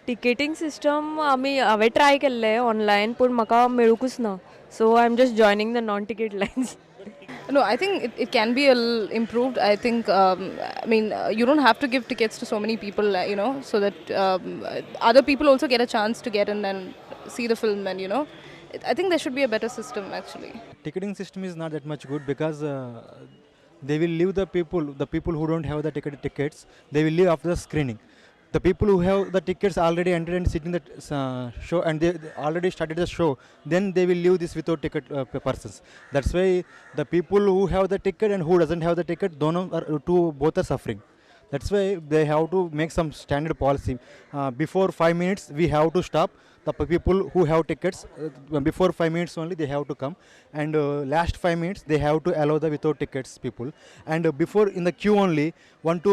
टिकेटींग system आमी हांवें try केल्लें ऑनलायन पूण म्हाका मेळुंकूच ना, so I am just joining the non ticket lines. No, I think it can be a little improved. I think, I mean, you don't have to give tickets to so many people, so that other people also get a chance to get in and see the film and, I think there should be a better system actually. Ticketing system is not that much good because they will leave the people who don't have the tickets, they will leave after the screening. The people who have the tickets already entered and sit in the show and they already started the show, then they will leave this without ticket persons. That's why the people who have the ticket and who doesn't have the ticket, both are suffering. That's why they have to make some standard policy. Before 5 minutes we have to stop. The people who have tickets, before 5 minutes only they have to come, and last 5 minutes they have to allow the without tickets people. And before in the queue only 1-2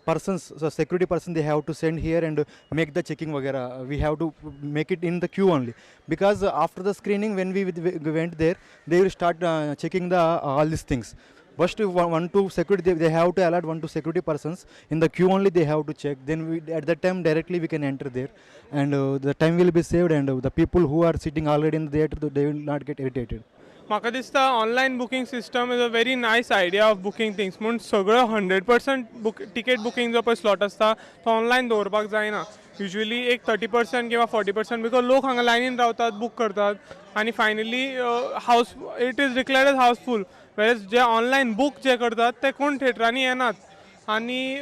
persons, so security person they have to send here and make the checking vagera. We have to make it in the queue only, because after the screening when we went there, they will start checking the all these things. First 1-2 security, they have to alert 1-2 security persons in the queue only, they have to check. Then we, at that time directly we can enter there, and the time will be saved, and the people who are sitting already in the theater, they will not get irritated. म्हाका दिसता online booking system is a very nice idea of booking things. म्हूण सगळो 100% ticket booking जो पळय slot आसता तो online दवरपाक जायना. युजली एक 30% किंवा 40%, because लोक हांगा लायनीन रावतात, बूक करतात आनी finally house it is declared as housefull. Whereas J online book जे करतात ते कोण थिएटरांनी येनात आनी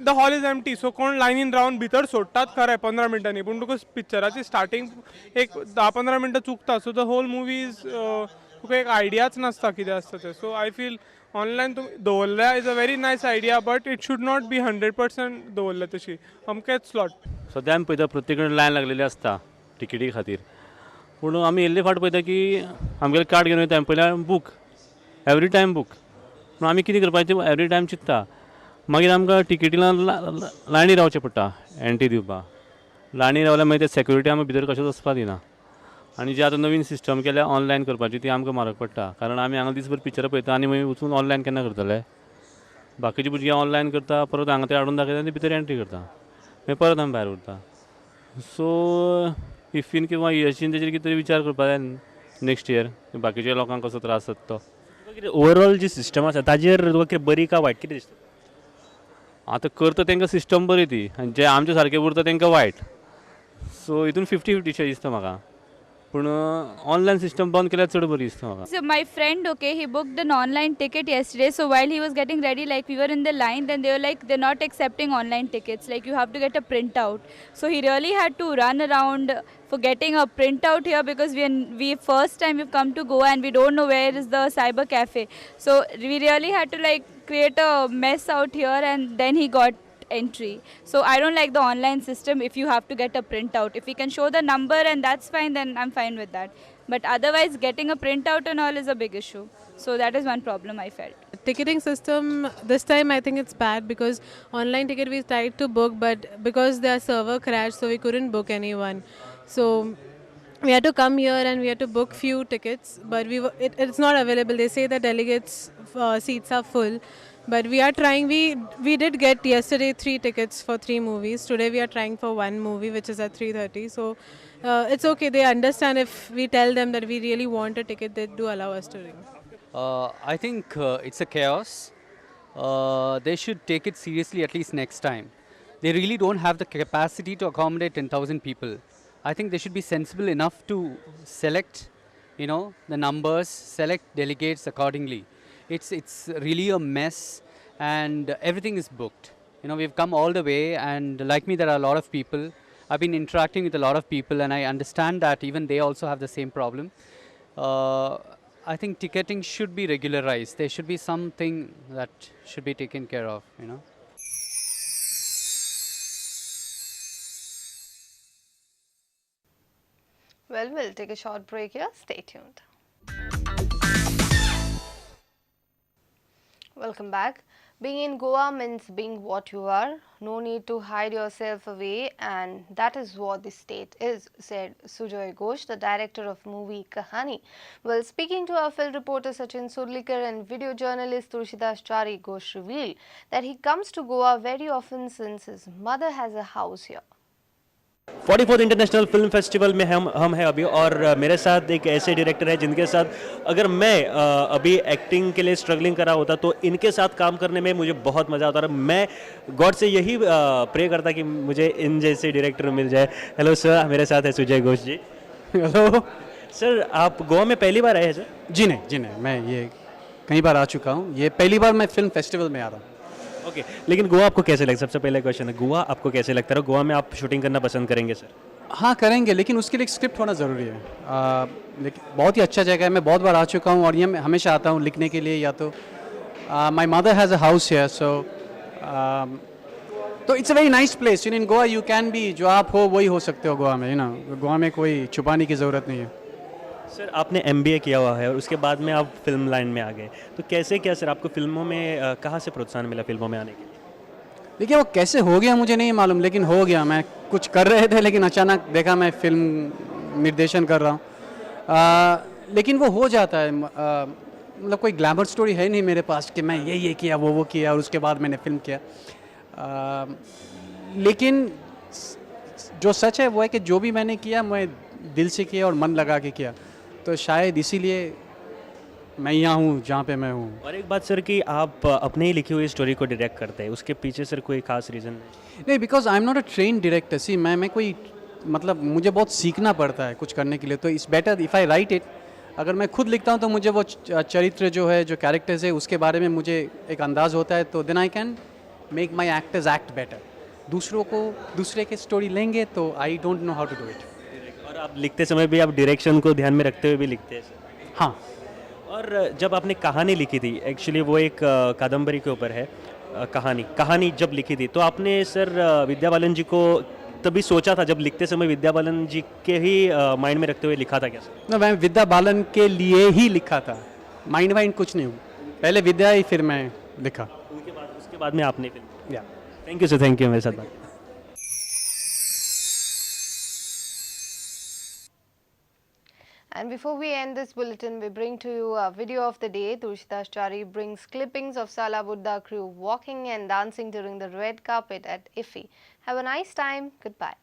the hall is empty. So कोण लायनीन रावन भितर सोडटात खरें 15 मिनटांनी, पूण तुका पिक्चराची स्टार्टींग एक 10-15 मिनटां चुकता. So the whole movie is तुका एक आयडियाच नासता कितें आसता तें. सो I feel online दवरल्या is a very nice idea, but it should not be 100% दवरल्या तशी अमकेच स्लॉट. सद्या आमी पळयता प्रत्येक कडेन लायन लागलेली आसता टिकेटी खातीर, पूण आमी येयल्ले फावट पळयता की आमगेलें कार्ड घेवन वयता, आमी पयल्यार बूक एवरी टायम बूक. पूण आमी कितें करपाचें एवरी टायम चिंत्ता, मागीर आमकां टिकेटी लायनी रावचें पडटा एंट्री दिवपाक. लायनी रावल्यार मागीर ते सेक्युरिटी आमकां भितर कशेंच वचपाक दिना. आनी जे आतां नवीन सिस्टम केल्या ऑनलायन करपाची ती आमकां म्हारग पडटा, कारण आमी हांगा दीसभर पिक्चरां पळयता आनी मागीर वचून ऑनलायन केन्ना करतले. बाकीचे भुरगे ऑनलायन करता, परत हांगा ते हाडून दाखयता आनी भितर एंट्री करता, मागीर परत आमी भायर उरता. सो इफीन किंवा इएसजीन तेजेर कितें तरी विचार करपाक जाय नेक्स्ट इयर, बाकीच्या लोकांक कसो त्रास जाता तो. ओवरऑल जी सिस्टम आसा ताजेर तुका कितें बरी काय वायट कितें दिसता? आतां करता तांकां सिस्टम बरी ती, आनी जे आमचे सारके उरता तांकां वायट. सो हितून 50-50 दिसता म्हाका, पूण ऑनलायन सिस्टम बंद केल्यार चड बरी दिसता म्हाका. So my friend, okay, he booked an online ticket yesterday. So while he was getting ready, like we were in the line, then they were like, they're not accepting online tickets, like you have to get a printout. So he really had to run around for getting a printout here, because we first time we've come to Goa and we don't know where is the cyber cafe. So we really had to like create a mess out here, and then he got entry. So I don't like the online system if you have to get a printout. If we can show the number and that's fine, then I'm fine with that. But otherwise getting a printout and all is a big issue. So that is one problem I felt. Ticketing system this time I think it's bad, because online ticket we tried to book, but because their server crashed, so we couldn't book anyone. So we had to come here and we had to book few tickets, but it's not available. They say the delegates seats are full. But we are trying, we did get yesterday 3 tickets for 3 movies. Today we are trying for 1 movie, which is at 3:30. So it's okay, they understand if we tell them that we really want a ticket, they do allow us to ring. I think it's a chaos. They should take it seriously at least next time. They really don't have the capacity to accommodate 10,000 people. I think they should be sensible enough to select, you know, the numbers, select delegates accordingly. It's really a mess, and everything is booked. You know, we've come all the way, and like me, there are a lot of people. I've been interacting with a lot of people, and I understand that even they also have the same problem. I think ticketing should be regularized. There should be something that should be taken care of, you know. Well, we'll take a short break here. Stay tuned. Welcome back. Being in Goa means being what you are. No need to hide yourself away, and that is what the state is, said Sujoy Ghosh, the director of movie Kahani. Well, speaking to our field reporter Sachin Surlikar and video journalist Tulsidas Chari, Ghosh revealed that he comes to Goa very often since his mother has a house here. 44th international film festival में हम हैं अभी, और मेरे साथ एक ऐसे director हैं जिनके साथ अगर मैं अभी एक्टिंग के लिए स्ट्रगलिंग करा होता तो इनके साथ काम करने में मुझे बहुत मज़ा आता, और मैं गॉड से यही प्रे करता कि मुझे इन जैसे डायरेक्टर मिल जाए। हेलो सर, मेरे साथ है सुजय घोष जी। हेलो सर, आप गोवा में पहली बार आए हैं सर? जी नहीं, जी नहीं, मैं ये कई बार आ चुका हूँ, ये पहली बार मैं फिल्म फेस्टिवल में आ रहा हूँ। ओके, लेकिन गोवा आपको कैसे लगता है? सबसे पहला क्वेश्चन है, गोवा आपको कैसे लगता है? गोवा में आप शूटिंग करना पसंद करेंगे सर? हाँ करेंगे, लेकिन उसके लिए एक स्क्रिप्ट होना ज़रूरी है। लेकिन बहुत ही अच्छा जगह है, मैं बहुत बार आ चुका हूँ और ये मैं हमेशा आता हूँ लिखने के लिए, या तो my mother has a house here, so तो it's a very nice place. You in Goa you can be, जो आप हो वही हो सकते हो गोवा में, you know, Goa में कोई छुपाने की ज़रूरत नहीं है। सर आपने MBA किया हुआ है और उसके बाद में आप फिल्म लाइन में आ गए, तो कैसे क्या सर आपको फिल्मों में कहाँ से प्रोत्साहन मिला फिल्मों में आने के लिए? देखिए वो कैसे हो गया मुझे नहीं मालूम, लेकिन हो गया। मैं कुछ कर रहे थे लेकिन अचानक देखा मैं फिल्म निर्देशन कर रहा हूँ। लेकिन वो हो जाता है, मतलब कोई ग्लैमर स्टोरी है नहीं मेरे पास कि मैं ये किया वो किया और उसके बाद मैंने फिल्म किया। लेकिन जो सच है वो है कि जो भी मैंने किया मैं दिल से किया और मन लगा के किया, तो शायद इसीलिए मैं यहाँ हूँ जहाँ पे मैं हूँ। और एक बात सर कि आप अपने ही लिखी हुई स्टोरी को डायरेक्ट करते हैं, उसके पीछे सर कोई खास रीज़न नहीं? नहीं, because I am not a train director. See मैं कोई, मतलब मुझे बहुत सीखना पड़ता है कुछ करने के लिए, तो it's better if I write it. अगर मैं खुद लिखता हूँ तो मुझे वो चरित्र जो है, जो कैरेक्टर्स है, उसके बारे में मुझे एक अंदाज़ होता है, तो then I can make my actors act better. दूसरों को, दूसरे के स्टोरी लेंगे तो I don't know how to do it. और आप लिखते समय भी आप डायरेक्शन को ध्यान में रखते हुए भी लिखते हैं सर? हाँ। और जब आपने कहानी लिखी थी, एक्चुअली वो एक कादम्बरी के ऊपर है कहानी जब लिखी थी तो आपने सर विद्या बालन जी को तभी सोचा था, जब लिखते समय विद्या बालन जी के ही माइंड में रखते हुए लिखा था क्या सर? ना, मैं विद्या बालन के लिए ही लिखा था, माइंड वाइंड कुछ नहीं हुआ, पहले विद्या ही फिर मैं लिखा, उसके बाद में आपने फिल्म। या thank you sir, thank you मेरे साथ बात। And before we end this bulletin, we bring to you a video of the day. Tushita Chari brings clippings of Sala Buddha crew walking and dancing during the red carpet at IFFI. Have a nice time. Goodbye.